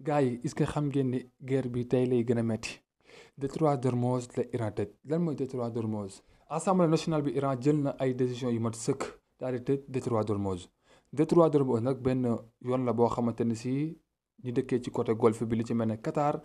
gars yi est-ce que xam ngeen ni guerre bi tey lay gën a metti détroit d'Ormuz la Iran tëj lan mooy détroit d'Ormuz assemblée nationale bi Iran jël na ay décisions yu mat sëkk daal di tëj détroit d'Ormuz détroit d'Ormuz nag benn yoon la boo xamante ne si ñu dëkkee ci côté golfe bi li ci mel ne Qatar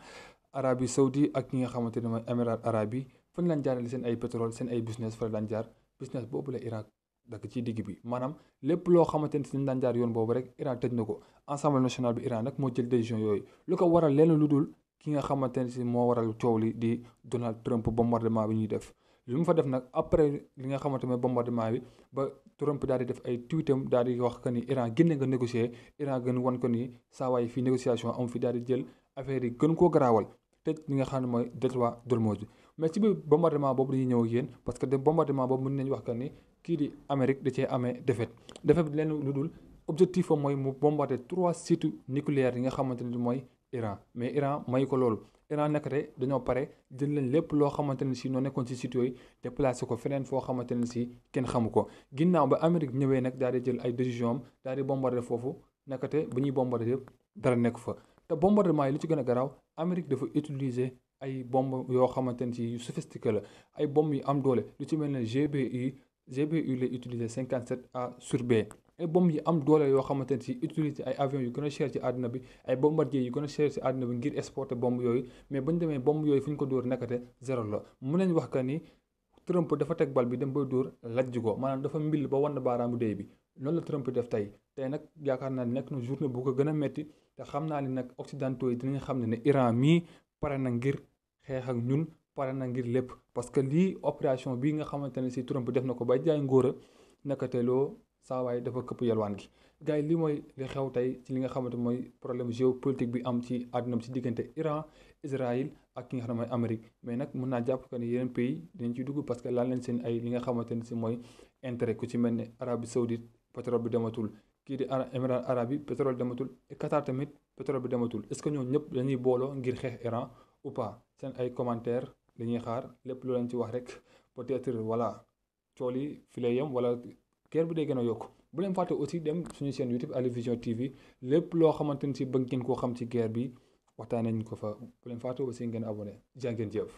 Arabie Saoudi ak ñi nga xamante ne mooy Émirats arabes yi fan lañ jaarale seen ay pétrole seen ay business fa lañ jaar business boobu la Iran dakk ci digg bi maanaam lépp loo xamante ne si dañ daan jaar yoon boobu rek Iran tëj na ko assemblée nationale bi Iran nag moo jël décision yooyu lu ko waral lenn lu dul ki nga xamante ne si moo waral coow li di Donald Trump bombardement bi ñuy def li mu fa def nag après li nga xamante ne bombardement bi ba Trump daal di def ay tweetam daal di wax que ni Iran génne nga négocier Iran gën wan ko ni saa waay fii négociation am fi daal di jël affaire yi gën koo garaawal tëj li nga xam ne mooy détroit d'Ormuz bi mais ci biir bombardement boobu dañuy ñëw ak yéen parce que de bombardement boobu mën nañu wax que ni kii di Amérique da cee amee défaite bi leen lu dul objectif am mooy mu bombarder 3 sites nucléaires yi nga xamante ne mooy Iran mais Iran may ko loolu Iran nekkate dañoo pare jël leen lépp loo xamante ne si noo nekkoon si sites yooyu déplacé ko feneen foo xamante ne si kenn xamu ko ginnaaw ba Amérique ñëwee nag daal di jël ay décision am daal di bombarder foofu nekkate bu ñuy bombarder yëpp dara nekk fa te bombardement yi lu ci gën a garaaw Amérique dafa utiliser ay bomb yoo xamante ne si yu sophistiqué la ay bomb yu am doole lu ci mel ne GBU lay utiliser 57A sur B ay bomb yi am doole yoo xamante ne si utiliser ay avions yu gën a cher ci àdduna bi ay bombardiers yu gën a cher ci àdduna bi ngir exporter bomb yooyu mais bañ demee bomb yooyu fu ñu ko dóor nekkate zéro la mun nañ wax que ni Trump dafa teg bal bi dem ba dóor lajj ko maanaam dafa mbil ba wan baaraamu déy bi loolu la Trump def tey nag yaakaar naa nekk na journée bu ko gën a metti te xam naa ni nag occidentaux yi dinañ xam ne Iran mii pare na ngir xeex ak ñun pare na ngir lépp parce que lii opération bii nga xamante ne si Trump def na ko bay jaay ngóora nekkateloo saa waay dafa këpp yalwaan gi gars yi lii mooy li xew tey ci li nga xamante mooy problème géopolitique bi am ci àdduna bi ci diggante Iran Israël ak ki nga xam ne mooy Amérique mais nag mën naa jàpp que ne yeneen pays dinañ ci dugg parce que laal leen seen ay li nga xamante ne si mooy intérêt ku ci mel ne Arabie Saoudite pétrole bi dematul kii di Émirats arabes yi pétrole dematul et Qatar tamit pétrole bi dematul est-ce que ñoom ñëpp dañuy booloo ngir xeex Iran ou pas seen ay commentaires dañuy xaar lépp lu leen ci wax rek peut-être voilà cool yi fi lay yem wala guerre bi day gën a yokk bu leen fàtte aussi dem suñu chaîne YouTube Ali Vision TV lépp loo xamante ni si bëgg ngeen koo xam ci guerre bi waxtaan nañ ko fa bu leen fàtte aussi ngeen abonné jaa ngeen jëf